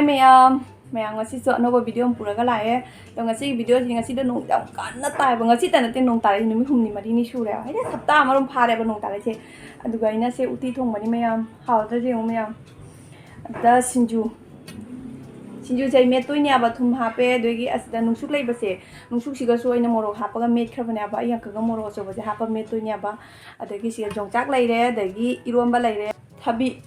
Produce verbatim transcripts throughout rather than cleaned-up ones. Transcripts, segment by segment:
ꯃꯌꯥꯝ, ꯃꯌꯥꯝ ꯉꯁꯤꯁꯨ ꯑꯅꯧꯕ video ꯑꯃ ꯄꯨꯔꯒ ꯂꯥꯛꯑꯦ꯫ ꯑꯗꯣ ꯉꯁꯤꯒꯤ videoꯁꯤ, ꯉꯁꯤꯗꯣ ꯅꯣꯡ ꯌꯥꯝ ꯀꯟꯅ ꯇꯥꯏꯕ, ꯉꯁꯤꯇ ꯅꯠꯇꯦ, ꯅꯣꯡ ꯇꯥꯔꯛꯏꯁꯦ ꯅꯨꯃꯤꯠ ꯍꯨꯝꯅꯤ ꯃꯔꯤꯅꯤ ꯁꯨꯔꯦ, ꯍꯥꯏꯗꯤ ꯍꯞꯇꯥ ꯑꯃꯔꯣꯝ ꯐꯥꯔꯦꯕ ꯅꯣꯡ ꯇꯥꯔꯛꯏꯁꯦ꯫ ꯑꯗꯨꯒ ꯑꯩꯅ ꯁꯦ ꯎꯇꯤ ꯊꯣꯡꯕꯅꯤ ꯃꯌꯥꯝ, ꯍꯥꯎꯗ꯭ꯔꯗꯤ ꯌꯦꯡꯉꯨ ꯃꯌꯥꯝ꯫ ꯑꯗ ꯁꯤꯡꯖꯨ, ꯁꯤꯡꯖꯨꯁꯦ ꯑꯩ ꯃꯦꯠꯇꯣꯏꯅꯦꯕ, ꯊꯨꯝ ꯍꯥꯞꯄꯦ, ꯑꯗꯒꯤ ꯑꯁꯤꯗ ꯅꯨꯡꯁꯨꯛ ꯂꯩꯕꯁꯦ, ꯅꯨꯡꯁꯨꯛꯁꯤꯒꯁꯨ ꯑꯩꯅ ꯃꯣꯔꯣꯛ ꯍꯥꯞꯄꯒ ꯃꯦꯠꯈ꯭ꯔꯕꯅꯦꯕ, ꯑꯩ ꯑꯪꯀꯒ ꯃꯣꯔꯣꯛ ꯑꯆꯧꯕꯁꯦ ꯍꯥꯞꯄ ꯃꯦꯠꯇꯣꯏꯅꯦꯕ꯫ ꯑꯗꯒꯤ ꯁꯤꯗ ꯌꯣꯡꯆꯥꯛ ꯂꯩꯔꯦ, ꯑꯗꯒꯤ ꯏꯔꯣꯝꯕ ꯂꯩꯔꯦ, ꯊꯕꯤ,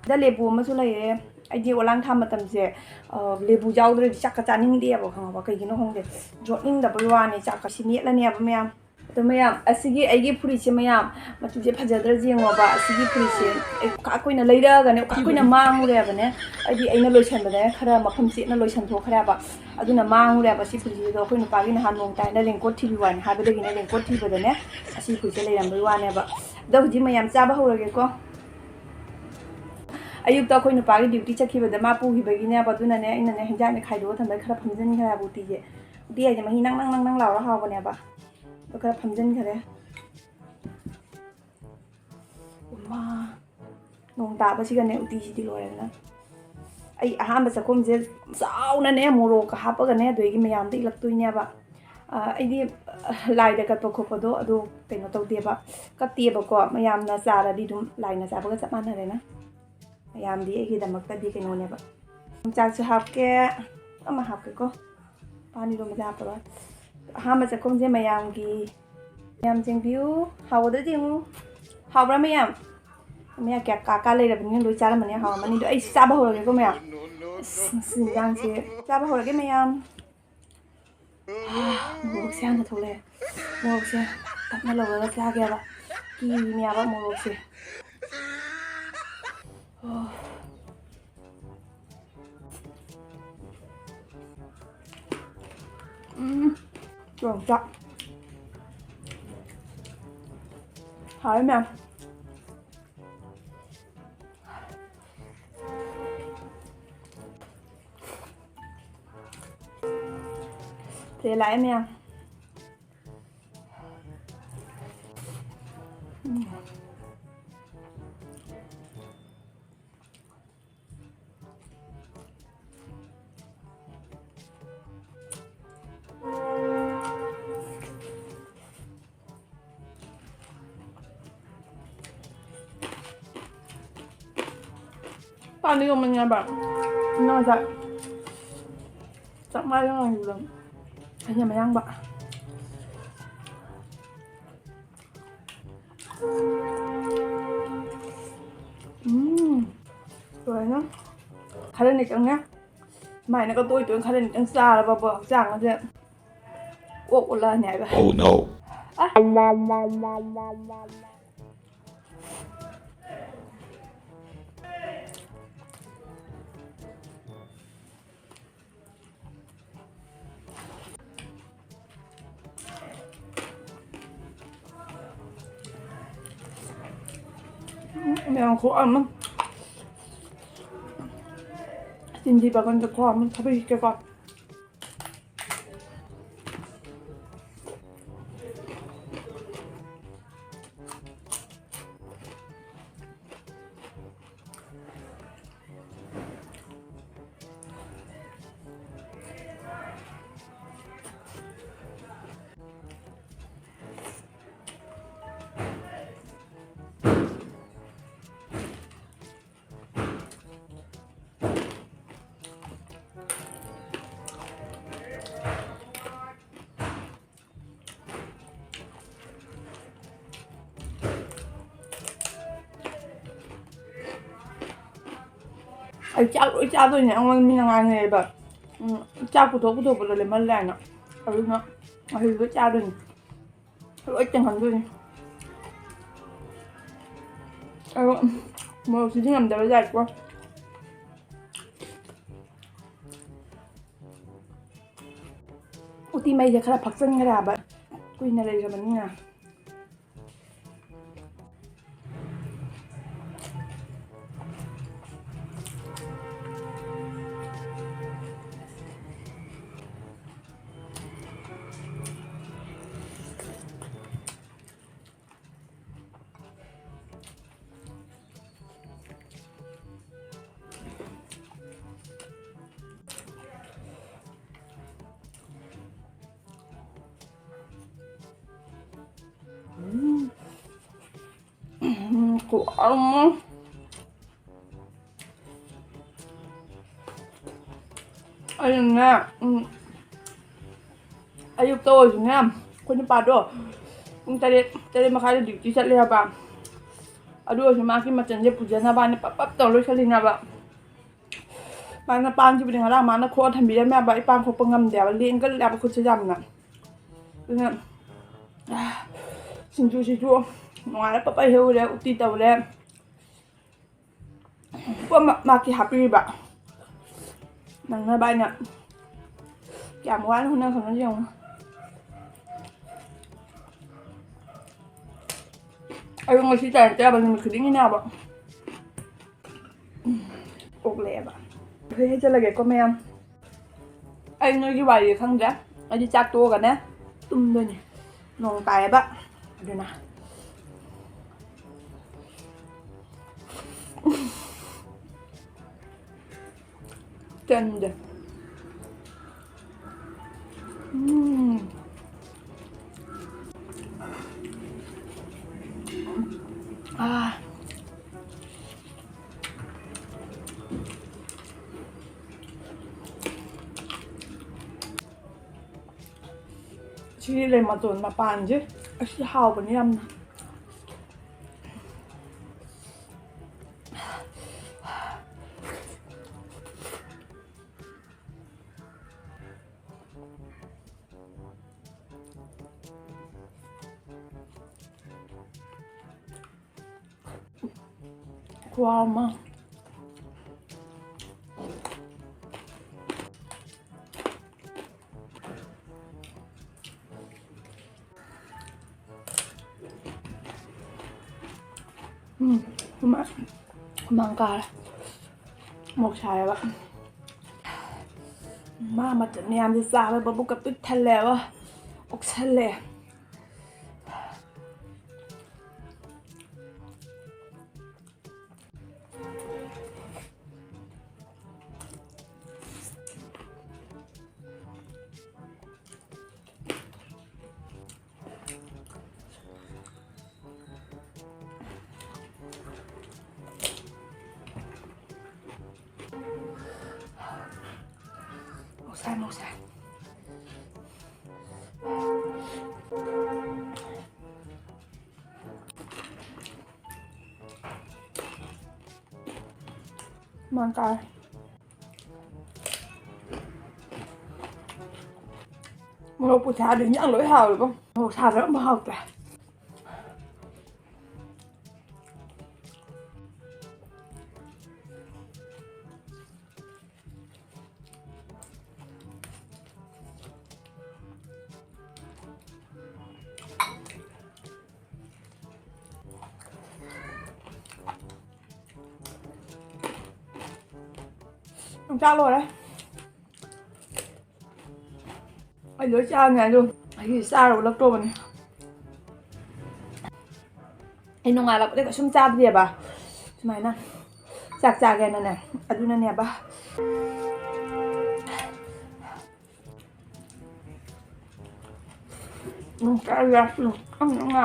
ꯁꯤꯗ ꯂꯦꯕꯨ ꯑꯃꯁꯨ ꯂꯩꯔꯦ꯫ ꯑꯩꯗꯤ ꯑꯣꯂꯥꯡ ꯊꯥ ꯃꯇꯝꯁꯦ, ꯑ, ꯂꯦꯕꯨ ꯌꯥꯎꯗ꯭ꯔꯗꯤ ꯆꯥꯛꯀ ꯆꯥꯅꯤꯡꯗꯦꯕ, ꯈꯪꯉꯕ? ꯀꯩꯒꯤꯅꯣ ꯈꯪꯗꯦ, ꯌꯣꯠꯅꯤꯡꯗꯕꯒꯤ ꯋꯥꯅꯤ, ꯆꯥꯛꯀ ꯁꯤ ꯃꯦꯠꯂꯅꯦꯕ ꯃꯌꯥꯝ꯫ ꯑꯗꯣ ꯃꯌꯥꯝ, ꯑꯁꯤꯒꯤ ꯑꯩꯒꯤ ꯐꯨꯔꯤꯠꯁꯦ ꯃꯌꯥꯝ, ꯃꯆꯨꯁꯦ ꯐꯖꯗ꯭ꯔꯁꯤ ꯌꯦꯡꯉꯣꯕ꯫ ꯑꯁꯤꯒꯤ ꯐꯨꯔꯤꯠꯁꯦ ꯑꯩ ꯈꯥ ꯀꯨꯏꯅ ꯂꯩꯔꯛꯑꯒꯅꯦ, ꯈꯥ ꯀꯨꯏꯅ ꯃꯥꯡꯉꯨꯔꯦꯕꯅꯦ꯫ ꯑꯩꯗꯤ ꯑꯩꯅ ꯂꯣꯏꯁꯟꯕꯗꯅꯦ ꯈꯔ ꯃꯐꯝ ꯆꯦꯠꯅ ꯂꯣꯏꯁꯟꯊꯣꯛꯈ꯭ꯔꯦꯕ, ꯑꯗꯨꯅ ꯃꯥꯡꯉꯨꯔꯦꯕ꯫ ꯁꯤ ꯐꯨꯔꯤꯠꯁꯤꯗꯣ ꯑꯩꯈꯣꯏ ꯅꯨꯄꯥꯒꯤ ꯅꯍꯥꯟ ꯅꯣꯡ ꯇꯥꯏꯅ raincoat ꯊꯤꯕꯤꯌꯨ ꯍꯥꯏꯅ ꯍꯥꯏꯕꯗꯒꯤꯅꯦ, raincoat ꯊꯤꯕꯗꯅꯦ ꯑꯁꯤ ꯐꯨꯔꯤꯠꯁꯦ ꯂꯩꯔꯝꯕꯩ ꯋꯥꯅꯦꯕ꯫ ꯑꯗꯣ ꯍꯧꯖꯤꯛ ꯃꯌꯥꯝ ꯆꯥꯕ ꯍꯧꯔꯒꯦꯀꯣ꯫ ꯑꯌꯨꯛꯇ ꯑꯩꯈꯣꯏ ꯅꯨꯄꯥꯒꯤ duty ꯆꯠꯈꯤꯕꯗ ꯃꯥ ꯄꯨꯈꯤꯕꯒꯤꯅꯦꯕ, ꯑꯗꯨꯅꯅꯦ ꯑꯩꯅꯅꯦ ꯍꯤꯟꯖꯥꯡꯁꯦ ꯈꯥꯏꯗꯣꯛꯑ ꯊꯝꯕꯩ ꯈꯔ ꯐꯝꯖꯤꯟꯈ꯭ꯔꯦꯕ ꯎꯇꯤꯁꯦ꯫ ꯎꯇꯤ ꯍꯥꯏꯁꯦ ꯃꯍꯤ ꯅꯪ ꯅꯪ ꯅꯪ ꯅꯪ ꯂꯥꯎꯔ ꯍꯥꯎꯕꯅꯦꯕ꯫ ꯑꯗꯣ ꯈꯔ ꯐꯝꯖꯤꯟꯈꯔꯦ꯫ ꯎꯃꯥ, ꯅꯣꯡ ꯇꯥꯕꯁꯤꯒꯅꯦ ꯎꯇꯤꯁꯤꯗꯤ ꯂꯣꯏꯔꯦꯗꯅ꯫ ꯑꯩ ꯑꯍꯥꯟꯕ ꯆꯥꯛꯈꯨꯝꯁꯦ ꯆꯥꯎꯅꯅꯦ ꯃꯣꯔꯣꯛꯀ ꯍꯥꯞꯄꯒꯅꯦ ꯑꯗꯨꯗꯒꯤ ꯃꯌꯥꯝꯗ ꯏꯜꯂꯛꯇꯣꯏꯅꯦꯕ꯫ ꯑ, ꯑꯩꯗꯤ, ꯑ, ꯂꯥꯏꯗ ꯀꯠꯄ ꯈꯣꯠꯄꯗꯣ ꯑꯗꯨ ꯀꯩꯅꯣ ꯇꯧꯗꯦꯕ, ꯀꯠꯇꯦꯕꯀꯣ꯫ ꯃꯌꯥꯝꯅ ꯆꯥꯔꯗꯤ ꯑꯗꯨꯝ ꯂꯥꯏꯅ ꯆꯥꯕꯒ ꯆꯞ ꯃꯥꯟꯅꯔꯦꯅ꯫ ꯃꯌꯥꯝꯗꯤ ꯑꯩꯒꯤꯗꯃꯛꯇꯗꯤ ꯀꯩꯅꯣꯅꯦꯕ꯫ ꯌꯣꯡꯆꯥꯛꯁꯨ ꯍꯥꯞꯀꯦ, ꯑꯃ ꯍꯥꯞꯀꯦꯀꯣ꯫ ꯄꯥꯟ ꯏꯔꯣꯟꯕꯗ ꯍꯥꯞꯄꯔꯣꯏ꯫ ꯑꯍꯥꯟꯕ ꯆꯥꯛꯈꯨꯝꯁꯦ ꯃꯌꯥꯝꯒꯤ꯫ ꯃꯌꯥꯝ ꯌꯦꯡꯕꯤꯌꯨ꯫ ꯍꯥꯎꯒꯗ꯭ꯔꯗꯤ ꯌꯦꯡꯉꯨ꯫ ꯍꯥꯎꯕ꯭ꯔꯥ ꯃꯌꯥꯝ? ꯃꯌꯥꯝ ꯀꯌꯥ ꯀꯥ ꯀꯥ ꯂꯩꯔꯕꯅꯤꯅ ꯂꯣꯏ ꯆꯥꯔꯝꯃꯅꯤ, ꯍꯥꯎꯔꯝꯃꯅꯤ꯫ ꯑꯗꯣ ꯑꯩ ꯆꯥꯕ ꯍꯧꯔꯒꯦꯀꯣ ꯃꯌꯥꯝ꯫ ꯑꯁ, ꯉꯁꯤ ꯏꯟꯖꯥꯡꯁꯦ ꯆꯥꯕ ꯍꯧꯔꯒꯦ ꯃꯌꯥꯝ꯫ ꯃꯣꯔꯣꯛꯁꯦ ꯍꯥꯟꯅ ꯊꯣꯛꯂꯛꯑꯦ꯫ ꯃꯣꯔꯣꯛꯁꯦ ꯇꯞꯅ ꯂꯧꯔꯒ ꯆꯥꯒꯦꯕ꯫ ꯀꯤꯔꯤꯅꯦꯕ ꯃꯣꯔꯣꯛꯁꯦ꯫ ꯑꯣ꯫ ꯎꯝ꯫ ꯌꯣꯡꯆꯥꯛ꯫ ꯍꯥꯎꯋꯦ ꯃꯌꯥꯝ꯫ ꯇ꯭ꯔꯦ ꯂꯥꯛꯑꯦ ꯃꯌꯥꯝ꯫ ꯎꯝ꯫ ꯄꯥꯟꯗꯤ ꯌꯣꯟꯕꯅꯦꯕ꯫ ꯅꯪ ꯉꯁꯥꯏ ꯆꯥꯛ ꯃꯥꯏꯗ ꯉꯥꯏꯕꯗꯣ꯫ ꯑꯩꯅ ꯃꯌꯥꯡꯕ꯫ ꯎꯝ꯫ ꯂꯣꯏꯔꯦ꯫ ꯈꯔꯅꯤ ꯈꯪꯉꯦ꯫ ꯁꯨꯃꯥꯏꯅꯒ ꯇꯣꯏ ꯇꯣꯏꯅ ꯈꯔꯅꯤꯇꯪ ꯆꯥꯔꯕꯕꯣ, ꯍꯛꯆꯥꯡ ꯑꯁꯦ ꯑꯣꯛ ꯑꯣꯜꯂꯛꯑꯅꯤ ꯍꯥꯏꯕ꯫ Oh no. ꯑ꯫ ꯃꯌꯥꯝ ꯈꯣꯛꯑꯝꯃ꯫ ꯆꯤꯟꯗꯤ ꯕꯥꯒꯟꯗ ꯈꯣꯛꯑꯝꯃ ꯊꯥꯗꯣꯛꯈꯤꯒꯦꯀꯣ꯫ ꯑꯩ ꯆꯥꯛ ꯂꯣꯏ ꯆꯥꯗꯣꯏꯅꯦ꯫ ꯑꯩꯉꯣꯟꯗ ꯃꯤꯅ ꯉꯥꯡꯅꯩꯌꯦꯕ, ꯎꯝ, ꯆꯥꯛ ꯄꯨꯊꯣꯛ ꯄꯨꯊꯣꯛꯄꯗꯣ ꯂꯦꯝꯍꯜꯂꯦ ꯍꯥꯏꯅ꯫ ꯑꯗꯨꯅ ꯑꯩ ꯂꯣꯏ ꯆꯥꯗꯣꯏꯅꯦ꯫ ꯂꯣꯏ ꯇꯦꯡꯍꯟꯗꯣꯏꯅꯦ꯫ ꯑꯗꯣ ꯃꯣꯔꯣꯛꯁꯤꯗꯤ ꯉꯝꯗꯕ ꯖꯥꯠꯀꯣ꯫ ꯎꯇꯤ ꯃꯩꯁꯦ ꯈꯔ ꯐꯛꯆꯟꯈ꯭ꯔꯦ ꯍꯥꯏꯕ, ꯀꯨꯏꯅ ꯂꯩꯈ꯭ꯔꯕꯅꯤꯅ꯫ ꯎꯝ꯫ ꯎꯝ, ꯈꯨꯍꯥꯎ ꯑꯃ꯫ ꯑꯩꯅꯅꯦ, ꯎꯝ, ꯑꯌꯨꯛꯇ ꯑꯣꯏꯔꯁꯨꯅꯦ, ꯑꯩꯈꯣꯏ ꯅꯨꯄꯥꯗꯣ ꯄꯨꯡ ꯇꯔꯦꯠ, ꯇꯔꯦꯠ ꯃꯈꯥꯏꯗ ꯗ꯭ꯌꯨꯇꯤ ꯆꯠꯂꯦ ꯍꯥꯏꯕ꯫ ꯑꯗꯨ ꯑꯣꯏꯔꯁꯨ ꯃꯥꯒꯤ ꯃꯆꯜꯁꯦ ꯄꯨꯖꯅꯕ ꯍꯥꯏꯅ ꯄꯞ ꯄꯞ ꯇꯧꯔ ꯂꯣꯏꯁꯜꯂꯤꯅꯦꯕ꯫ ꯃꯥꯅ ꯄꯥꯟꯈꯤꯕꯅꯤ ꯉꯔꯥꯡ, ꯃꯥꯅ ꯈꯣꯛꯑ ꯊꯝꯕꯤꯔꯝꯃꯦ ꯍꯥꯏꯕ꯫ ꯑꯩ ꯄꯥꯟ ꯈꯣꯛꯄ ꯉꯝꯗꯦ ꯍꯥꯏꯕ, ꯂꯦꯡꯒꯜꯂꯦ ꯍꯥꯏꯕ ꯈꯨꯠꯁꯦ ꯌꯥꯝꯅ꯫ ꯑꯗꯨꯅ, ꯁꯤꯡꯖꯨꯁꯤꯁꯨ ꯅꯨꯡꯉꯥꯏꯔ ꯄꯞ ꯄꯞ ꯍꯦꯛꯎꯔꯦ, ꯎꯇꯤ ꯇꯧꯔꯦ꯫ ꯄꯨꯝꯅꯃꯛ ꯃꯥꯒꯤ ꯍꯥꯞꯄꯤꯔꯤꯕ ꯅꯪꯅꯕ ꯍꯥꯏꯅ ꯀꯌꯥꯝ ꯋꯥꯅ ꯍꯣꯠꯅꯈ꯭ꯔꯕꯅꯣ ꯌꯦꯡꯉꯨ꯫ ꯑꯩ ꯉꯁꯤ ꯇꯥꯏꯝ ꯆꯥꯕ ꯅꯨꯃꯤꯠ ꯈꯨꯗꯤꯡꯒꯤꯅꯦꯕ ꯑꯣꯛꯂꯛꯑꯦꯕ꯫ ꯑꯗꯨ ꯍꯦꯛ ꯆꯠꯂꯒꯦꯀꯣ ꯃꯌꯥꯝ꯫ ꯑꯩ ꯅꯣꯏꯒꯤ ꯋꯥꯔꯤꯒ ꯈꯪꯗ꯭ꯔꯦ꯫ ꯑꯩꯗꯤ ꯆꯥꯛ ꯇꯣꯛꯑꯒꯅꯦ ꯇꯨꯝꯗꯣꯏꯅꯦ꯫ ꯅꯣꯡ ꯇꯥꯏꯌꯦꯕ꯫ ꯑꯗꯨꯅ꯫ ꯆꯟꯗꯦ꯫ ꯎꯝ꯫ ꯑꯥ꯫ ꯁꯤꯒꯤ ꯂꯩ ꯃꯇꯣꯟ ꯃꯄꯥꯟꯁꯦ꯫ ꯑꯁꯤ ꯍꯥꯎꯕꯅꯦ ꯌꯥꯝꯅ꯫ ꯈꯨꯍꯥꯎ ꯑꯃ꯫ ꯎꯝ, ꯍꯨꯃꯥꯡ, ꯍꯨꯃꯥꯡ ꯀꯥꯔꯦ꯫ ꯃꯣꯛ ꯁꯥꯏꯌꯦꯕ꯫ ꯃꯥ ꯃꯇꯟ ꯃꯌꯥꯝꯁꯦ ꯆꯥꯕ ꯃꯕꯨꯛꯀ ꯄꯤꯛ ꯊꯜꯂꯦꯕ꯫ ꯑꯣꯛꯁꯜꯂꯦ꯫ ꯁꯥꯏ, ꯃꯣꯔꯣꯛ ꯁꯥꯏ꯫ ꯃꯥꯟ ꯇꯥꯔꯦ꯫ ꯃꯣꯔꯣꯛꯄꯨ ꯁꯥꯔꯗꯤ ꯏꯟꯖꯥꯡ ꯂꯣꯏ ꯍꯥꯎꯋꯦꯕꯣ꯫ ꯃꯣꯔꯣꯛ ꯁꯥꯗ꯭ꯔꯒ ꯑꯝꯐꯥꯎ ꯍꯥꯎꯇꯦ꯫ ꯆꯥꯛ ꯂꯣꯏꯔꯦ꯫ ꯑꯩ ꯂꯣꯏ ꯆꯥꯔꯅꯤ ꯑꯗꯨ꯫ ꯑꯩ ꯆꯥꯔ ꯎꯠꯂꯛꯇꯧꯕꯅꯤ꯫ ꯑꯩ ꯅꯣꯡꯉꯥꯜꯂꯛꯄꯗꯩ ꯀꯩꯁꯨꯝ ꯆꯥꯗ꯭ꯔꯤꯑꯕ꯫ ꯁꯨꯃꯥꯏꯅ ꯆꯥꯛ ꯆꯥꯒꯦꯅꯅꯦ꯫ ꯑꯗꯨꯅꯅꯦꯕ꯫ ꯎꯝ, ꯆꯥꯛ ꯌꯥꯛꯄꯗꯣ ꯈꯪꯗꯦ ꯉꯥ꯫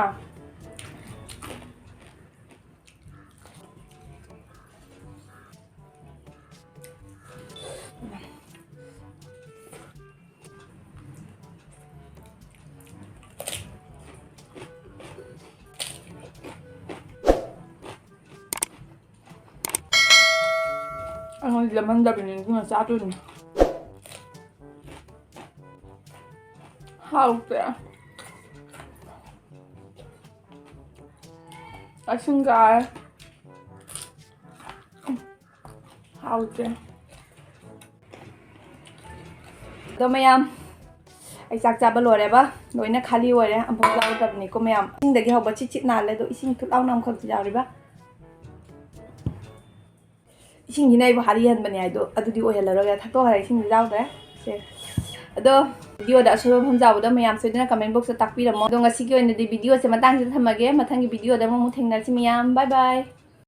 ꯑꯩꯉꯣꯟꯗ ꯂꯦꯝꯍꯟꯗꯕꯤꯅꯤ, ꯑꯗꯨꯅ ꯆꯥꯗꯣꯏꯅꯤ꯫ ꯍꯥꯎꯇꯦ꯫ ꯑꯁꯤꯟ ꯀꯥꯔꯦ꯫ ꯍꯥꯎꯇꯦ꯫ ꯑꯗꯣ ꯃꯌꯥꯝ, ꯑꯩ ꯆꯥꯛ ꯆꯥꯕ ꯂꯣꯏꯔꯦꯕ, ꯂꯣꯏꯅ ꯈꯥꯂꯤ ꯑꯣꯏꯔꯦ, ꯑꯝꯐꯥꯎ ꯌꯥꯎꯗ꯭ꯔꯕꯅꯤꯀꯣ ꯃꯌꯥꯝ꯫ ꯏꯁꯤꯡꯗꯒꯤ ꯍꯧꯕ ꯆꯤꯠ ꯆꯤꯠ ꯅꯥꯜꯂꯦ, ꯑꯗꯣ ꯏꯁꯤꯡ ꯊꯨꯠ ꯂꯥꯎꯅ ꯑꯃꯈꯛꯇꯤ ꯌꯥꯎꯔꯤꯕ꯫ ꯏꯁꯤꯡꯁꯤꯅ ꯑꯩꯕꯨ ꯍꯥꯔꯤ ꯍꯟꯕꯅꯦ ꯍꯥꯏꯗꯣ, ꯑꯗꯨꯗꯤ ꯑꯣꯏꯍꯜꯂꯔꯣꯏꯒꯦ, ꯊꯛꯇꯣꯛꯈ꯭ꯔꯦ, ꯏꯁꯤꯡꯗꯤ ꯌꯥꯎꯗ꯭ꯔꯦ꯫ ꯁꯦ꯫ ꯑꯗꯣ video ꯗ ꯑꯁꯣꯏꯕ ꯃꯐꯝ ꯌꯥꯎꯕꯗꯣ ꯃꯌꯥꯝ ꯁꯣꯏꯗꯅ comment box ꯇ ꯇꯥꯛꯄꯤꯔꯝꯃꯣ꯫ ꯑꯗꯣ ꯉꯁꯤꯒꯤ ꯑꯣꯏꯅꯗꯤ video ꯁꯦ ꯃꯇꯥꯡꯁꯤꯗ ꯊꯝꯃꯒꯦ, ꯃꯊꯪꯒꯤ video ꯗ ꯑꯃꯨꯛ, ꯑꯃꯨꯛ ꯊꯦꯡꯅꯔꯁꯤ ꯃꯌꯥꯝ, bye bye꯫